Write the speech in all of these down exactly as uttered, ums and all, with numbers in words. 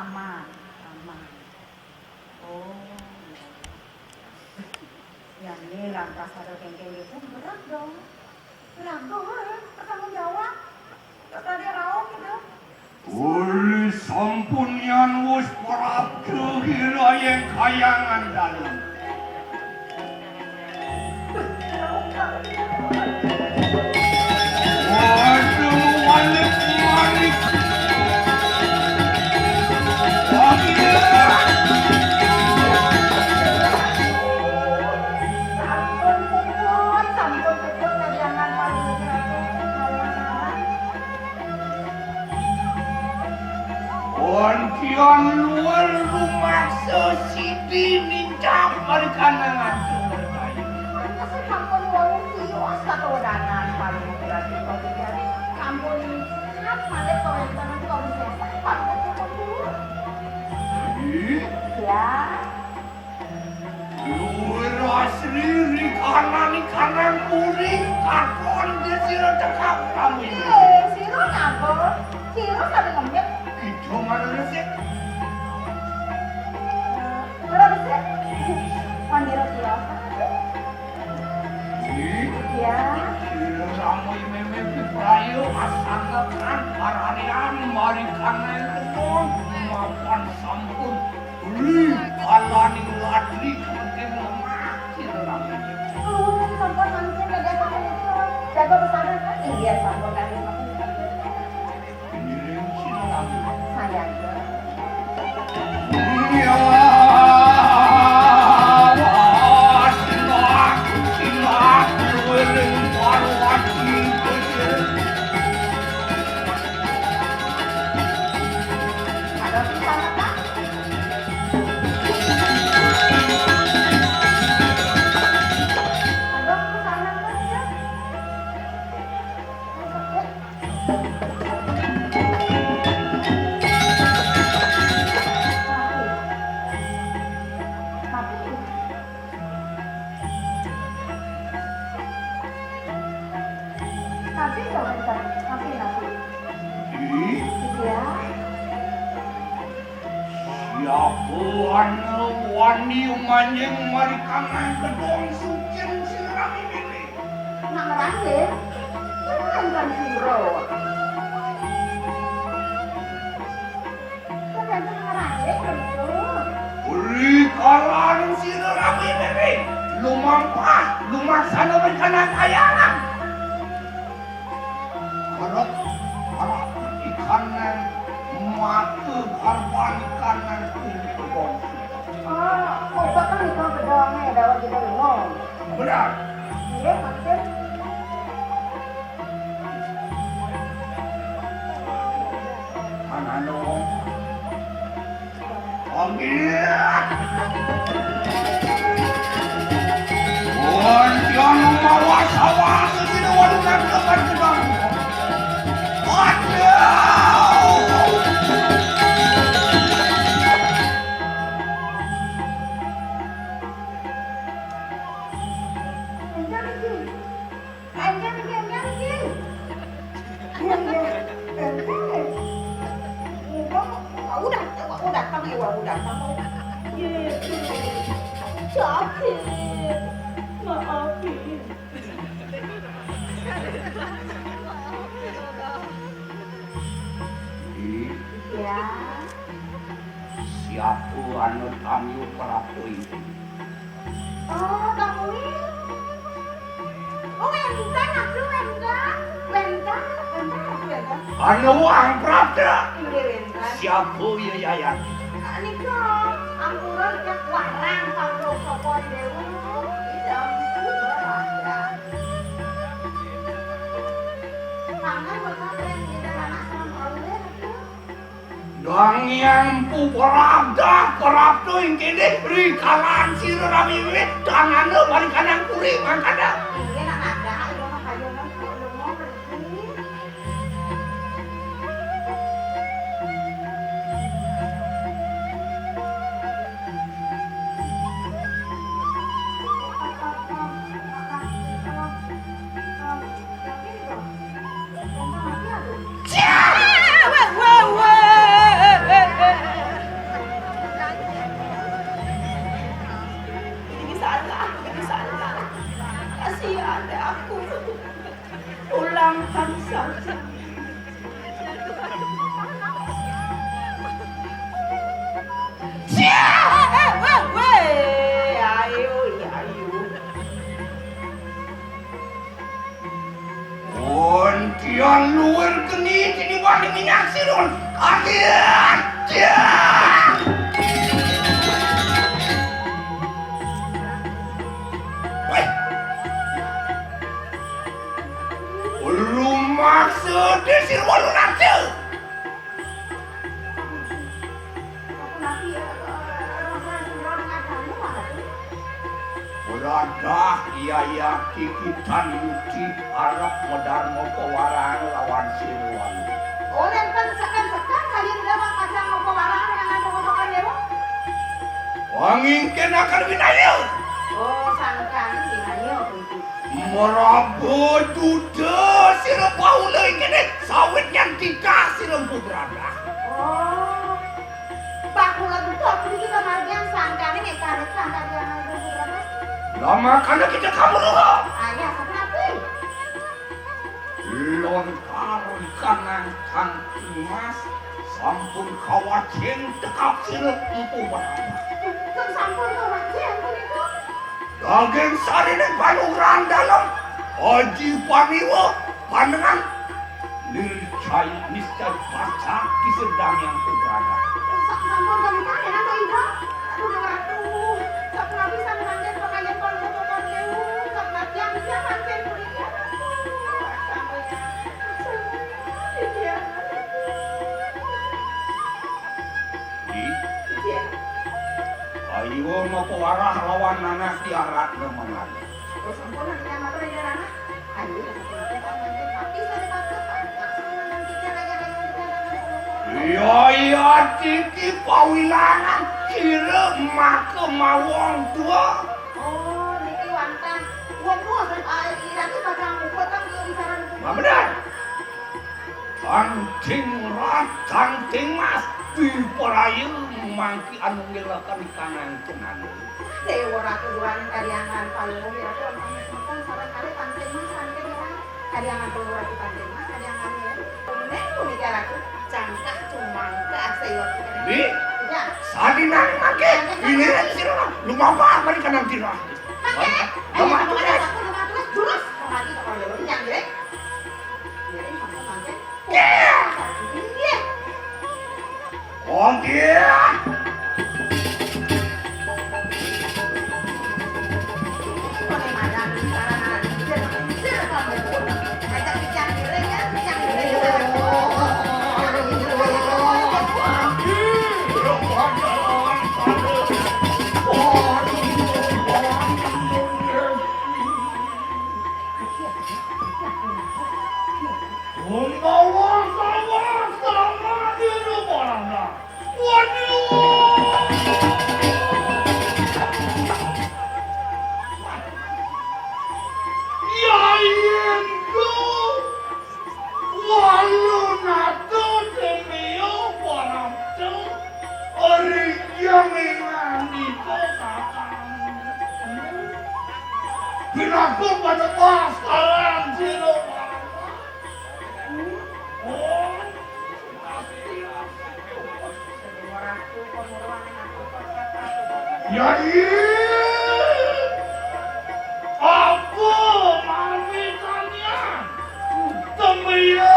Aman, aman. Oh, iya. Ya, ini lantas ada kengkeng gitu, berat dong. Berat dong, eh, bertanggung jawab. Kok tadi raung gitu? Uli sampun yan wis prapta hirayeng kayangan dalem. Waduh, walik manik. Wah, iya. Sampun puput, sampun puput, kajangan paling. Wantian luwih rumaksa sidi nincap marikanan atur. Pantes sampun wau tiwas katuwudanan paling. Sampun nincap malih kawéntenan kawéntenan sampun puput. Ih. Ya. Luwih asri rikanan-rikanan puri, katon sira cekap kami. Eh, sira ngapa? Sira sampe ngemit. Ijo malu resik. Ora resik. Pandira kula. Ih, ya. Sira sami meme piprayo asangekan pararian marikanan kedon mapan sampun. Uli, kalaning ladri kemungkinan lemah, sira rabi. Nuwun sampun mangkin dados sampun itu. Jaga pesanan, kan? Inggih, sampun kali sampun. Ngiring sira rabi. Sayaga. Iya, sinak, sinak, luwiring parwati, Gusti. Ada pesanan, Pak? Ada pesanan, Pak, ya? Tapi, tapi, tapi, tapi, tapi, tapi. Ih. Iya. Siapa anu wani manjing marikanan gedong sucing sirah ini? Nak ngeranjing? Jangan kan siro. Kok ganteng ngeranjing begitu? Uli kalan sira rabi meme. Lumampah, lumaksana rencana kayangan. Kerep, kerep ikanan mata karban ikanan kulit kebon. Oh, obat kan itu gedongnya, dawa kita bingung. Benar. Iya, maksud. Mana dong? Panggil. Wah, jangan mawa sawah, sesini waduh, nanti akan kebang. Waduh. Enggak, Jin. Enggak, Jin, enggak, Jin. Iya, iya. Enggak. Enggak, wau datang, wau datang, wau datang. Iya, iya. Sakit. Maafin. Iya. Siapa anu tamu peratu itu? Oh, Bang Uin. Oh, wénten, aku wénten. Wénten, wénten, aku wénten. Anu angkrat ya? Inggih, wénten. Siapa ya, Yayan? Nika, ampura, cek warang, kanggo sapa dewe. Iya, ampun, warang. Mangan, bakal keren, kita anak sama oleh, aku. Dang Hyang Puprabda, prapta ing kene, rikalan sira ramiwit, tanana balikanang puri mangkana. Inggih, nak ngadak, ayo, nak ayo, nak ayo, nak pergi. Iya, iya. Wéh. Lu maksudé si Walu Nangke? Beradah iya-iya kikitan Yuti arep medar mapa warang lawan Sirwalu. Oh, nénten seken-seken kalian dapat pacang mapa warang yang ada motokan dewa? Pangingkinaken winaya. Oh, sangkan winaya, Kunti. Maraba duda sira Paula ingkene sawit nyang titah sira Mpu Beradah. Oh. Bakula butuh aku iki kamargian sangkane nek karit sangkane yang ada beberapa. Lah makane kita kamu dulu. Ayah, kenapa? Lontar kanang tangki mas sampun kawacen tekap sira empu barang. Kan sampun kawacen punika. Daging sarine panugrahan dalem. Aji paniwa panengan. Niscai, niscai pacak disedang yang putrana. Sa-, sampun kami panenan to, Ibu. Aduh, Dewa Ratu. Sapunapi sami mangkin pakayen pun motor dewu. Sapunapi yang bisa mangkin punika. Sampai ya. Sampai ya. Di? Iya. Ayo mapa warah lawan nanas diarak nemengan. Terus ampun, nanti yang matur ini, Rama. Iya, iya, titi pawilangan sira maka mawon tua. Oh, niki wonten. Wong tua, ah, irati bakal ngumpul kan di bicara niku. Nah, bener. Tangting rat, tangting mas, diperaya mangki anu ngelakan kanang kenane. Dewa Ratu Duaning Kaliangan Palungguh, Ratu Ampun Sempun, sareng kalih Tangkil Mas, Tangkil Mas, Kaliangan Palungguh Ratu Tangkil Mas, Kaliangan Mas. Kuning punika Ratu, cangkah cumangkah seiwat kita. Di? Ya. Sadinang mangke, ini sira lumampah mari kanang tirah. Mangke, ayo, lumampah tugas, aku lumampah tugas, jurus, kembali ke Palungguh, yang ngiring. Ngiring, mangke, mangke. Pungkawa sama-sama di rumahna. Waduh. Ya yen ku. Walu nata demio parapta. Ring yang ngandika kakang. Pinaku pada pasaran sira. Ya iya. Apa mamitanya? Tembe ya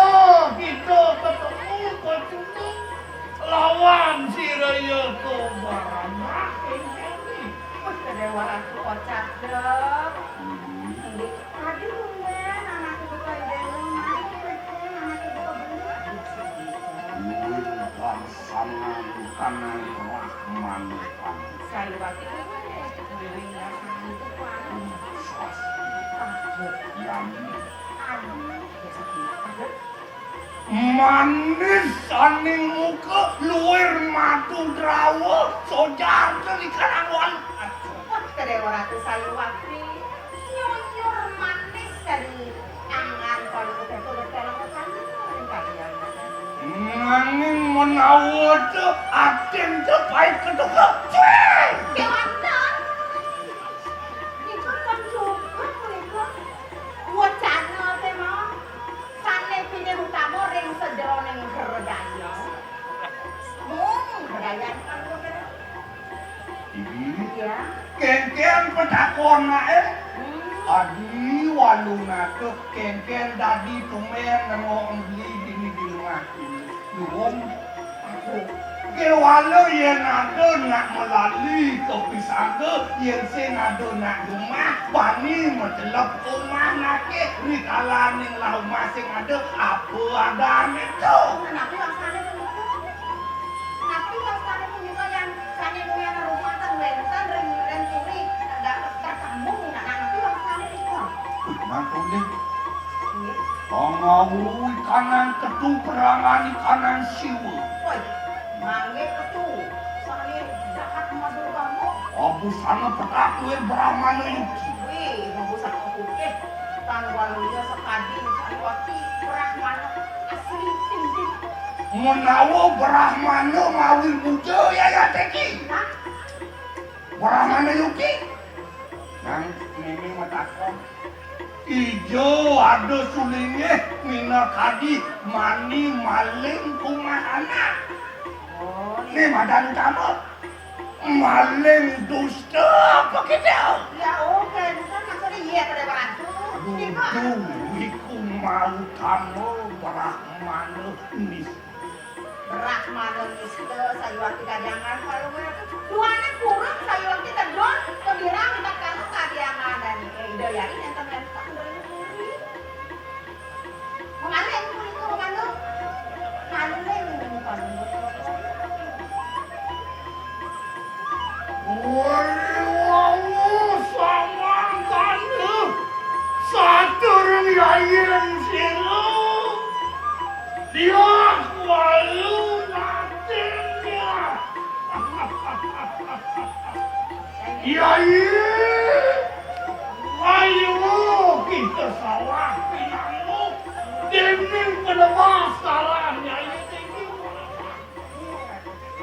kita ketemu, ketemu lawan sira ya, Kobaran. Wis, Dewa Ratu kocak, Dok. Nggih. Tadi tumben anake buka idene, mari kece anake buka bener. Luwih bangsanan kanang rahmane pan. Sayuwati kuwi ngiring rasane itu kuwi. Sas. Takut. Yami. Aduh, ya sedih. Manis aning muka, luwir madu drawa, sojar ikan angwan. Wah, Dewa Ratu Sayuwati, nyuyur manis dari angan kalau udah tulis dalam pesan itu, ring kalian. Nanging menawa te aten te pait ketuka. Cuy! Dewata. Niku pun cukup, niku. Wacana te mau. Sane pineh utama ring sajeroning gredaya. Mung gredaya. Iki ya. Kengken petakon nae. Hmm. Adi walunake kengken dadi tumen nengok beli dini di rumah. Nuwun. Kéwala yén ada nak malali ka pisaga, yén sing ada nak jumah, bani macelep umah anaké, rikalaning lah umah sing ada, apa adané to? Napi wastané punika? Napi wastané punika yén sané nuwun rumah ten wénten ring, ring puri, dak, dak sambung, nah, napi wastané punika? Wih, mantune. Nggih. Pangawuh ikanang Ketu, perangan ikanang Siwa. Woi, manggih Ketu, sané jahat madur kamu. Abusana petak duit Brahmana Yuki. Wih, mabusana putih. Tan waluya sakadi Sariwati Brahmana asli tinggi. Menawa Brahmana mawi muda, Yayateki. Hah? Brahmana Yuki. Nang nini matakon. Ijo ada sulinggih minakadi mani maling kumahana. Oh, né madan utama. Maling dusta apa kita? Ya, oké, bukan maksudnya iya pada waktu. Dudu, iku mau utama Brahmana Nista. Brahmana Nista, sayuwakti kajangan, kalau mereka duaning kurang sayuwakti tedun, kebirang, tatkala kadiangan, dan Ida Yari nenten-nenten dari puri. Mamaling punika, mamaling. Maling, maling. Wali wau samangkana saturung yayin sira. Diah walu natin diah. Yayi, ayo kita salah pinangguk. Dening penemas salah yayi tinggi.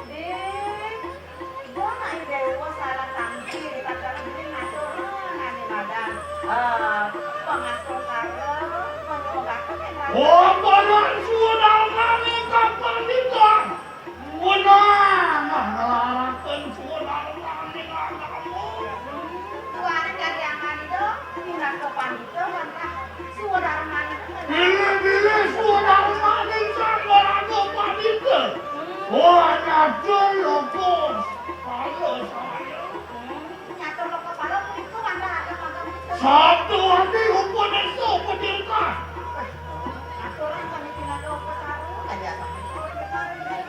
Ding, dong ayo dewa salah tampi di pacar ini ngatur ngani madan. Eh, pengasuh karo, pengasuh karo, Oh, padan sudah ngani kapan digang? Wenang, nah, ngelaraken suwun alemaning agama. Tuaning kadiangan ida, pinaka pandita, wantah suwun alemaning. Bilih-bilih suwun alemaning sang raga pandita. Wah, nyata loko. Kala saya. Nyatur loka pala punika wantah ageng-ageng kita. Sabda adi upanesa patirta. Aturan sami pinaka upatara, kaya sami.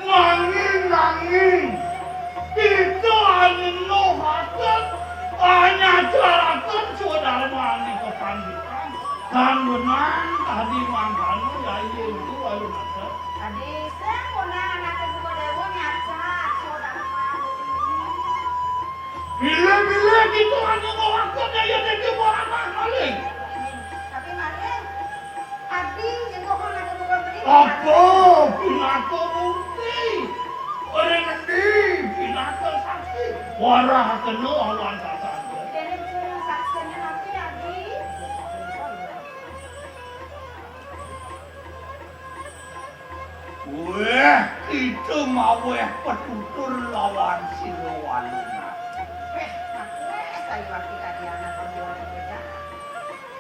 Nanging, nanging, kita anu nuhaken, anyacaraken swadharmaning kapanditan. Tan wenang tadi mangkana yai itu ayu mata. Adi sing wenang anake buka dewa nyacat swadharmaning. Bilih-bilih kita hanya melakukan daya daya orang maling. Tapi maling, adi nyentuh anak buka beli. Apa pinaka bukti? Ring endi pinaka saksi? Warah kena awan tatan. Dene cuma saksinya nanti adi. Wéh, kita mawéh petutur lawan sira Waluna. Wéh, aku wéh, saya wakil kadiana perjuangan beda.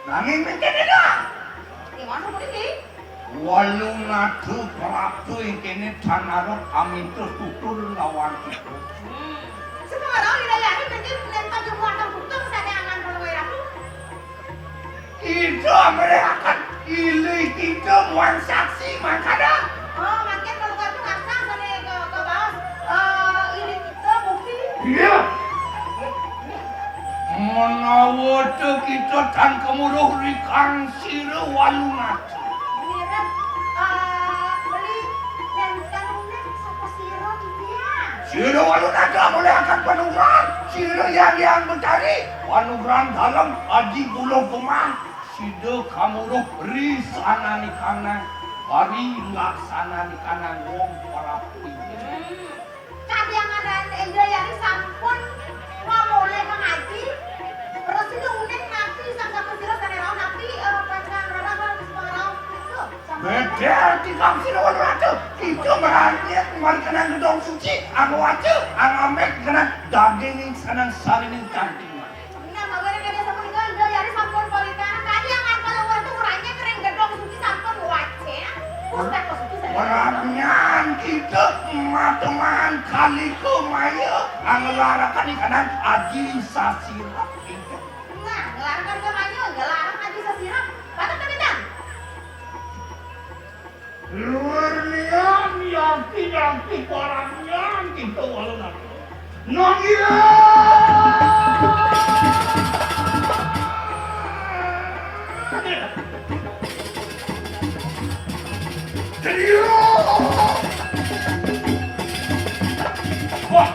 Nanging mungkin ida. Di mana seperti ini? Walunata prapta ing kéné tan arep aminta tutur lawan kita. Hmm. Semua orang di daerah ini mungkin nenten jumlah akan tutur sané angan kalau wéh aku. Kita meriakan ilih kita muan saksi mangkada. Oh, mangkin kalau kami ngarsa sane ke, ke baos, eh, ilih kita bukti. Iya. Menawa te kita tan kemuruh rikang sira Walunata. Mirip, eh, beli nenten unik sapa sira titiang. Sira Walunata mulih akan panugrahan, sira yang yang betari, panugrahan dalem aji buluh gemah. Sida kamuruh ri sananikanang, pari laksananikanang wong parapti. Hmm. Kadyanganan Indrayani sampun mamoleh mengaji. Resina uning napi sang sapa sira sané rauh napi, eh, pacang rerah lan sing pangrauh. Tuh, sampun. Bedel tikang sira Walunata. Kita merangit markenang gedong suci, anu waca, anu ambek kenang daging sanang sarining kantingan. Nah, mawon kaya sapunika, Indrayani sampun pawitana. Kalian ngapal wonten urangnya kering gedong suci sampun wacén. Pustaka suci sampun. Waramian kita Teu mateman kalika maya nglarakan ikanan aji sasirep. Nah, nglarakan ka maya, ngelarang aji sasirep. Patut ka bintang? Luir nian, yakti-yakti barang nian kita walungan. Nang iya. Jadi, wah,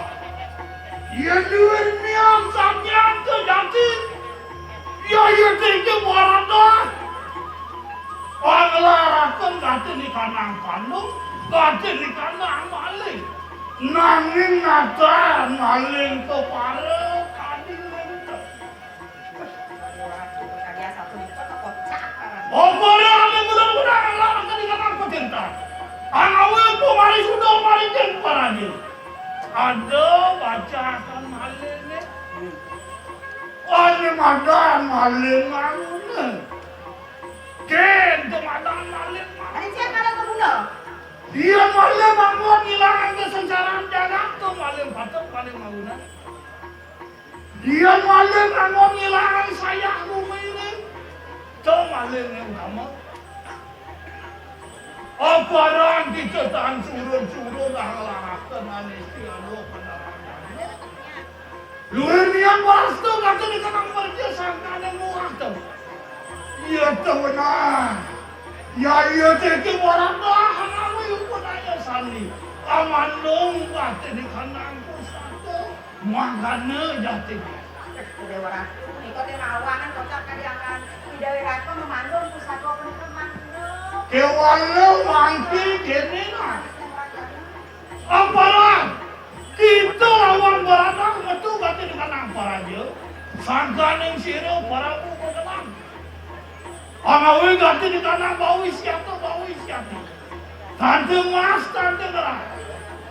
iya luir nian, samian tu, yakti. Ya, iya tinggi barang dah. Panglaraken katin ikanang pandung, katin ikanang maling. Nanging nata maling kepara kadi lenteng. Apa ane mudah-mudahan nglaraken ikanang pecinta? Anawi pemari sudah marikin parajin. Ada bacakan maling ne. Ane madan maling anune. Ken, teu madan maling mah. Ari sia maling maguna. Dia maling manggon ngilangan kesengsaraan jagat, teu maling patut, maling maguna. Dia maling manggon ngilangan sayah bumi ini, teu maling yang utama. Aparan kita tan surun-surun nglaraken ane si anu kendaraan. Luhur nian baras tu, katin ikanang merja sangkane muah tu. Iya tu benar. Ya iya teki barang dah, hanawi pun aya sandi. Amandung katin ikanang pusat tu. Mangkana jati. Dewa Ratu, iko teh mawangan kocak kadiangan. Ida Wirata memandung pusat pun kemang. Kewala mangki kene nah. Aparan? Kita lawan baranak metu batin kanang paraja. Sangkaning sira Prabu Bekelang. Anawi gati di tanah bawi siapa, bawi siapa. Tante Mas, tante Ngerah.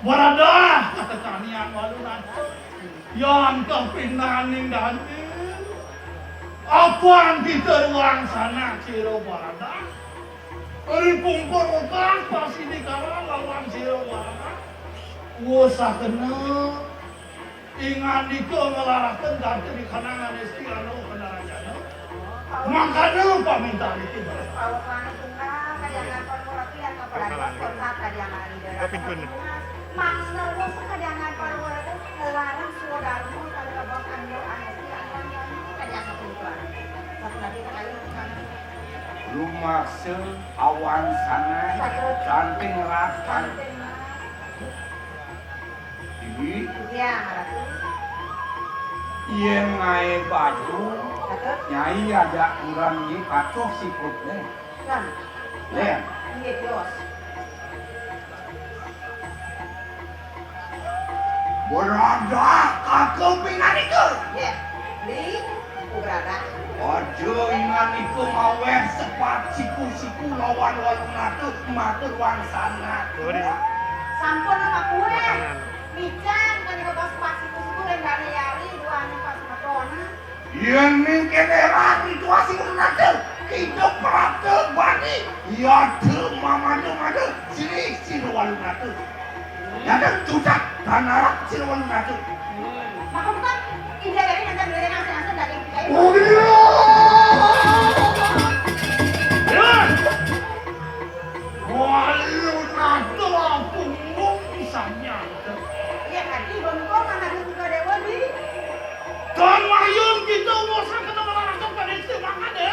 Baradah, kata kanian walu nate. Yan kapinaning dandi. Apan kita ruang sanak sira baradah. Ari pungkur ukas pasti dikala lawan sira warga. Wus sakena ingandika nglaraken gati di kanangan esti anu kenarajana. Mangkana paminta niki. Pawekane tunggal, kadiangan parwati, yang kapalajar, kota kadiangan ida. Kaping pun. Mangsa wus kadiangan parwati, larang swadarma, kang rebak anjur anesti, awan kami, kadiangan tunggal. Satu lagi, kayu, kanan. Lumaksa awan sana, cantik ngerat, kan? Ini. Iya, Ratu. Yen ngae baju, Ratu. Nyai aja kurang ni patuh sikut, eh. Kan? Len. Iya, Jos. Baradah kakepingan iku. Yeh, di, ku baradah. Aja ingan iku maweh sepat siku-siku lawan walunate matur wangsana. Sampun apa kuwe? Mican kan iku pas sepat siku-siku dan gak yari dua anu pas matona. Yen mingkin erang itu asing nate, kita prate bani, ya te mamadu-madu, sini sini walu nate. Ya te tutak tanarak sini walu nate. Maka bukan indah dari nanti beli nasi nasi daging kayu. Oh iya. Ya. Walu nate aku ngomong misalnya. Iya, tadi bengkok mana juga dewa di. Don Mayun kita urusan kena melarangkan pada itu makan ya.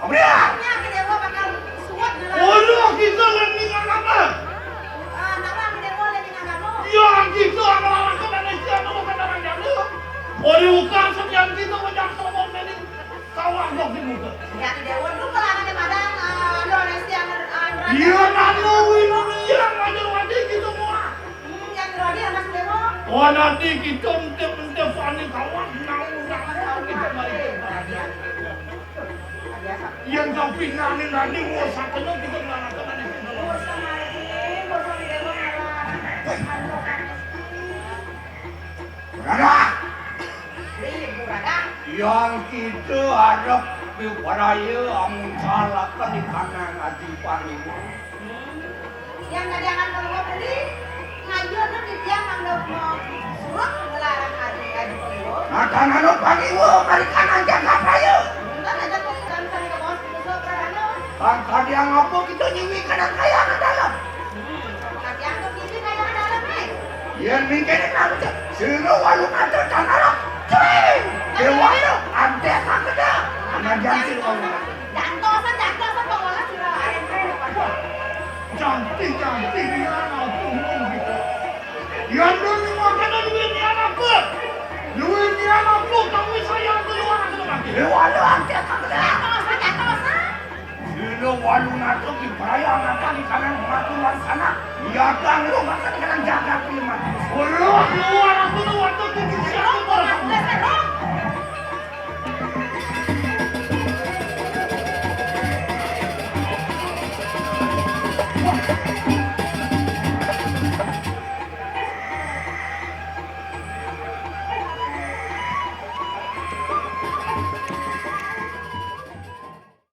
Abrian. Ya, ke dewa bakal suat dulu. Waduh, kita landingan apa? Ah, nama ke dewa landingan kamu? Ya, kita melarangkan pada itu anu bukan orang jalu. Waduh, bukan sekian kita macam sombong ini. Kawah dok di muka. Ya, ke dewa dulu kalau ada di Padang, ah, anu, Resti, anu, anu, Iya, nanu winu yang wajar-wajar kita mau. Hmm, yang Rodi, anak ke dewa. Oh, nanti kita entep-entep ani kawah, nau, nau, kita balik. Yang tapi nani, nani, mau sakena kita melakukan ani kita. Rada! Yang kita arep diperaya amun salahkan di kanan ati panglima. Yang tadi akan keluar tadi? Ngelarang adi adi pengiwo. Makan anu pangiwo, mari kanan jagat raya. Entar aja tuh kan kan ke bos pengusaha pradana. Tang kadiang apa kita nyiwi kadang kaya nang dalam. Hmm, kadiang tuh gini kayak dalam eh. Yen mingkir nang cek, sira walu ngatur tanara. Cuy! Dewana, antek kakeda. Anak jangan sira walu ngatur. Jantosan, jantosan pengolah sira. Cantik, cantik, ini anak aku ngomong gitu. Yang dulu makanan duit ini anakku. Duit ini anakku, kamu sayang ke luar aku lagi. Dewana, antek kakeda. Jantosan, jantosan. Sira walu ngatur di perayaan apa di kanan pematuran sana. Iya, Kang, lu makan dengan jaga firman. Keluar, keluar,